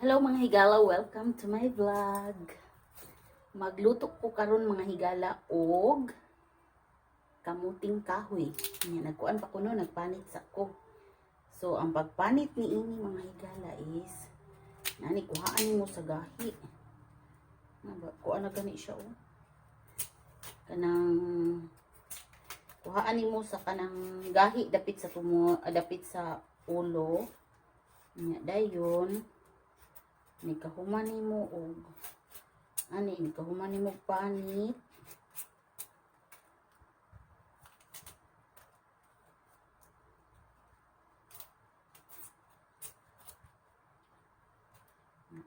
Hello, mga higala, welcome to my vlog. Magluto ko karon, mga higala, og kamuting kahoy. Nya nagkuan pa ko no, nagpanit sa ko. So ang pagpanit ni ini, mga higala, is nani kuhaan nimo sa gahi. Na ba kuan na gani siya oh. Kanang kuhaan nimo sa kanang gahi dapit sa tumo, dapit sa ulo. Nya dayon ni kahuman nimo og ani ni kahuman nimo og panit.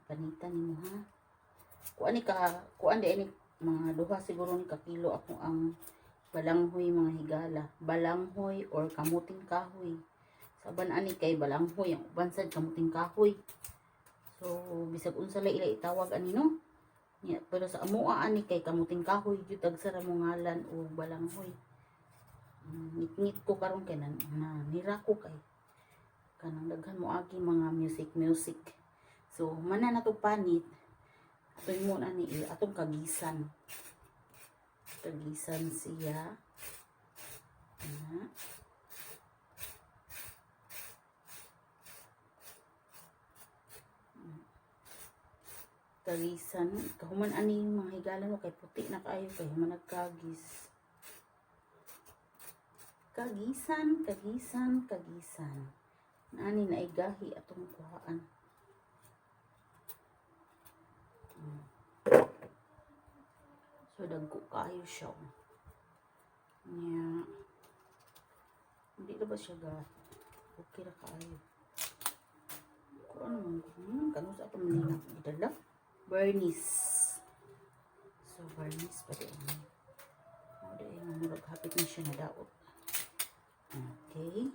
Panitan nimo ha. Kuan ni ka kuan di ni mga duha siguro ni ka kilo ako ang balanghoy, mga higala. Balanghoy or kamuting kahoy. Sa uban ani kay balanghoy, ang uban sad kamuting kahoy. So bisag unsa lay ila itawag ani no. Nya, pero sa amoa ani kay kamuting kahoy jud tagsa ra mo ngalan o balanghoy. Ngit-ngit ko karon kay na nira ko kay kanang daghan mo agi mga music music. So mana na to panit. Atoy mo na ni atong kagisan. Kagisan siya. Na. Kagisan kahuman ani, mga higala mo, kay puti na kaayo kay human nagkagis. Kagisan, kagisan, kagisan. Nani na gahi atong kuhaan. So dagko kaayo siya. Oh. Nya hindi na ba siya gahi? Okay ra kaayo. Kuan man ko. Kano sa atong manina gidala? Bernice. So Bernice pa di ani. Mo di nga murag hapit na siya na daot. Okay.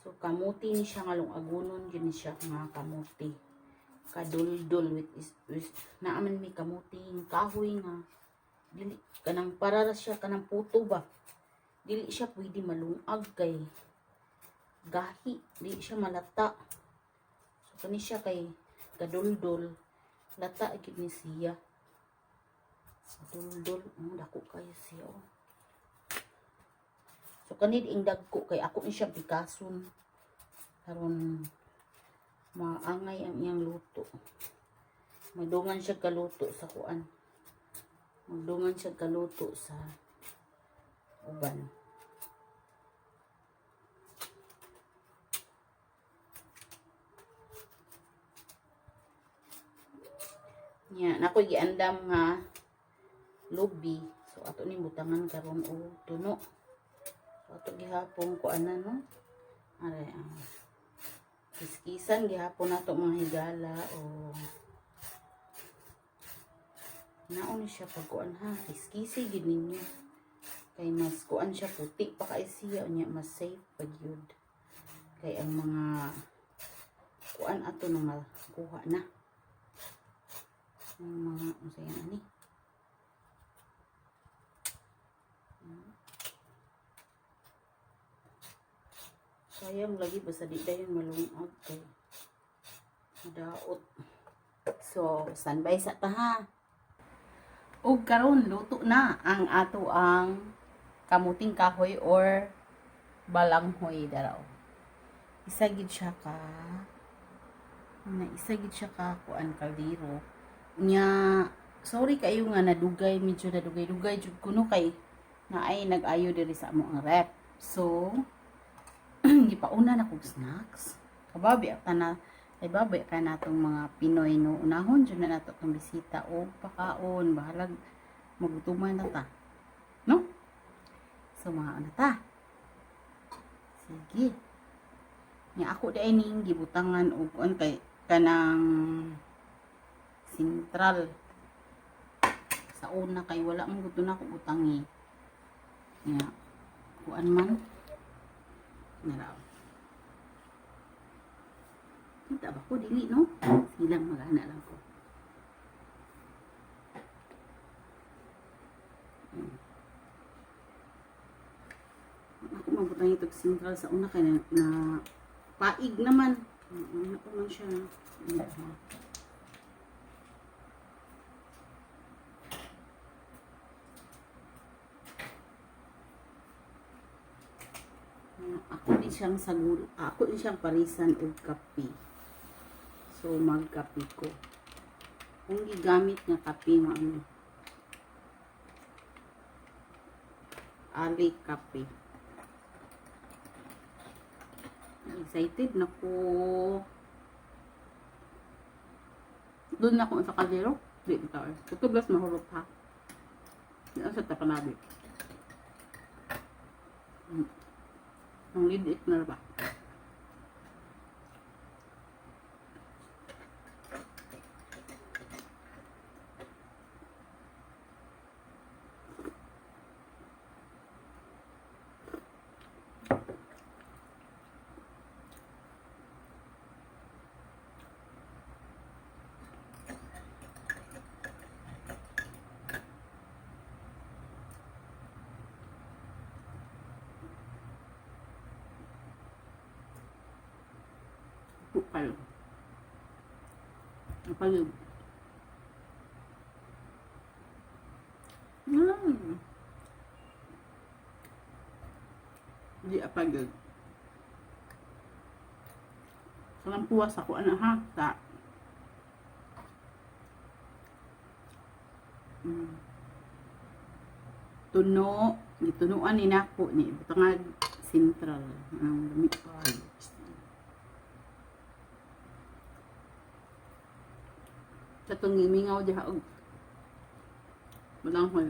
So kamuti ni siya nga lungagunon yun ni siya nga kamuti. Kaduldul with is with, naaman may kamuting kahoy nga dili kanang para ra siya kanang puto ba. Dili siya pwede malungag kay gahi, dili siya malata. So kani siya kay kaduldul, lata gyud ni siya. Kaduldul, oh, dako kayo siya oh. So kani ing dagko kay ako ni siya pikason aron maangay ang iyang luto. Magdungan siya kaluto sa kuan. Magdungan siya kaluto sa uban. Nya, nakoy giandam nga lubi. So ato ni butangan karon og tuno. So ato gihapon kuan na no. Are ang kiskisan gihapon nato, mga higala, o naon ni siya pagkuan ha. Kiskisi gid ninyo. Kay mas kuan siya, puti pa kay siya, unya mas safe pag yun. Kay ang mga kuan ato na makuha na. Ang mga unsa yan ani? Sayang lagi basta di dayon malungag kay madaot. So, standby sa ta ha. Ug karon luto na ang ato ang kamuting kahoy or balanghoy daraw. Isa gid siya ka na isa gid siya ka kuan kaldero. Nya sorry kayo nga nadugay, medyo nadugay-dugay jud kuno kay naay nag-ayo diri sa amo ang ref. So gipauna na kog snacks. Kababi ka na ay baboy ka natong mga Pinoy no, unahon jud na nato tong bisita og pakaon, bahalag magutuman na ta. No? So mga ano ta. Sige. Nya ako di ay ning gibutangan og kuan kay kanang sentral sa una kay wala man gud na ako butangi. Nya kuan man naraw. Kita ba ko dili no? Silang magana lang ko. Ako mabutang itong sentral sa una kay na Paig naman. Ano pa man siya. Ako din siyang sagul, ako din siyang parisan og kape. So magkape ko. Kung gigamit nga kape nga ano. Ali kape. Excited na ko. Doon na ako sa kaldero. Di ba eh. Tutublas mahurot ha. Di sa tapanabi. Ang liit na ba? Kayo. Napagod. Di apagod. Salang puwas ako, ano ha? Sa Tuno, gitunuan ni nako ni Butangag Central. Ang damit ko. Sa itong gimingaw diha og balanghoy.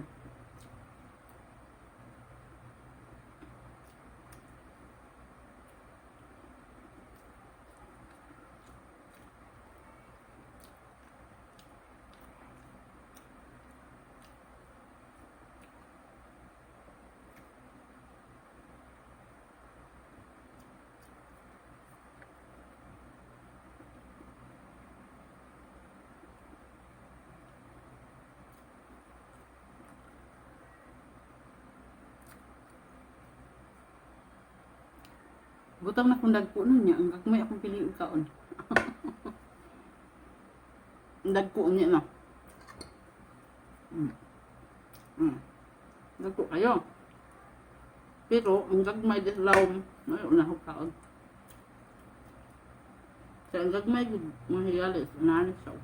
Butang na kung dagko nun niya. Ang gagmay akong pili og kaon. Ang dagko niya na. Dagko kayo. Pero ang gagmay di sa lawom, may una ko kaon. Kaya ang gagmay gud mga higalis, unahan siya.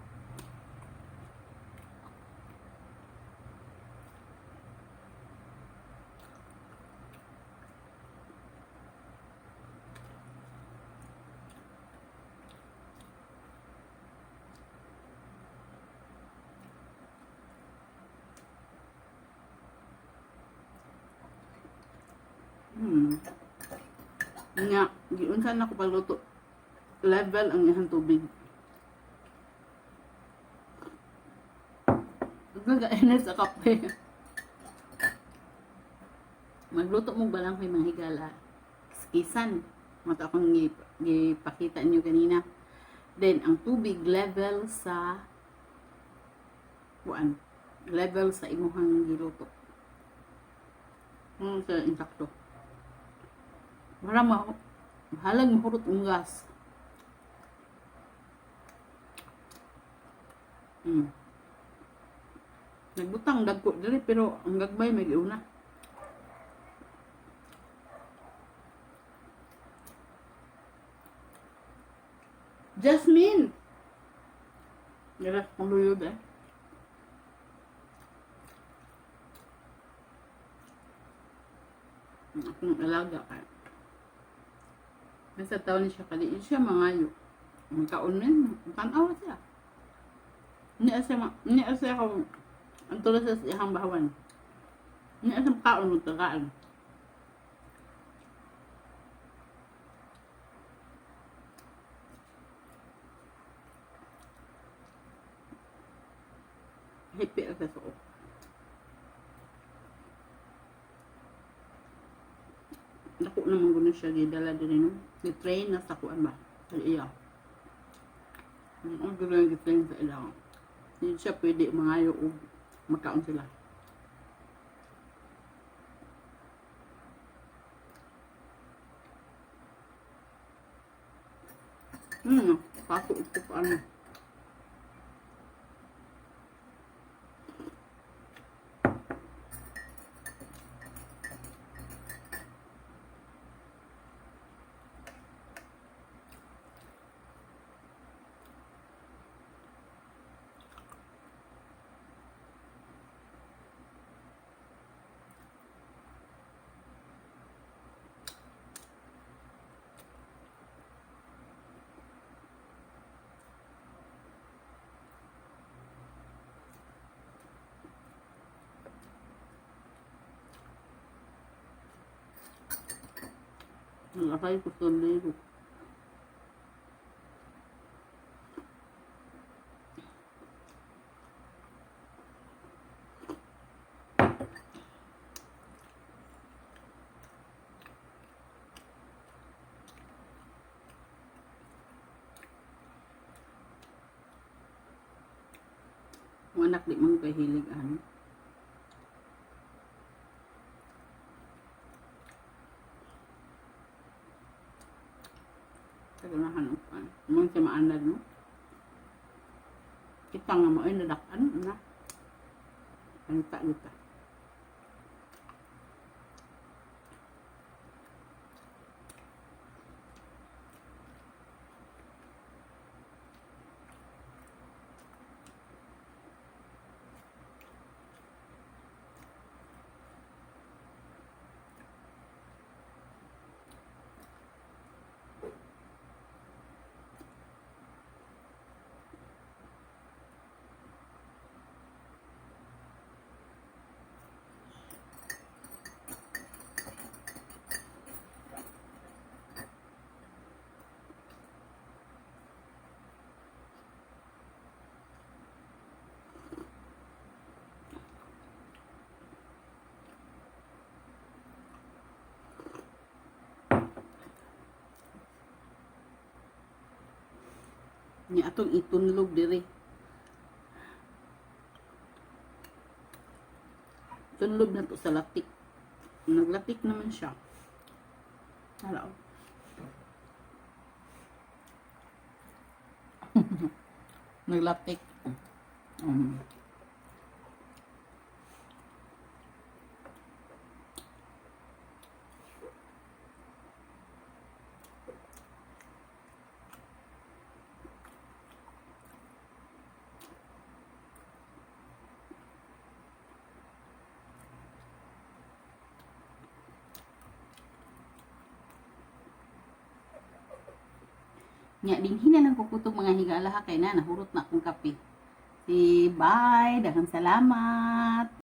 Nga, giunsa na ko pagluto. Level ang iyang tubig. Nagainit sa kape. Magluto mo balanghoy mga higala. Kisan. Mata akong gipakita niyo kanina. Then, ang tubig level sa kuan. Level sa imuhang giluto. Sa insakto. Para ma halag mahurot ang gas. Nagbutang dagko diri pero ang gagmay may giuna. Jasmine. Dira ang luyod eh. Akong alaga kay. Nasa taon ni siya kaliit siya mangayo. Magkaon min, tanaw siya. Niya siya ako ang tulos sa iyang bahawan. Niya siya kaon mo tagaan. Hipi sa suok. Dako naman guna siya gidala diri no. Gi-train na sa kuan ba? Sa iya. Ang gulo yung gi-train sa ilang. Hindi siya pwede mangayo og magkaon sila. Paso ito pa ano. Nagkatay ko sa ligo. Ang anak di man kahilig ano. Tagunahan og ano. Mo sa maanad mo. Kita nga mo ay nadakan na. Ang ta ta. Ni atong itunlog diri. Tunlog na to sa latik. Naglatik naman siya. Hello. Naglatik. Nya dinhi na lang kukutog, mga higala, ha, kay na nahurot na akong kape. Si bye, daghang salamat.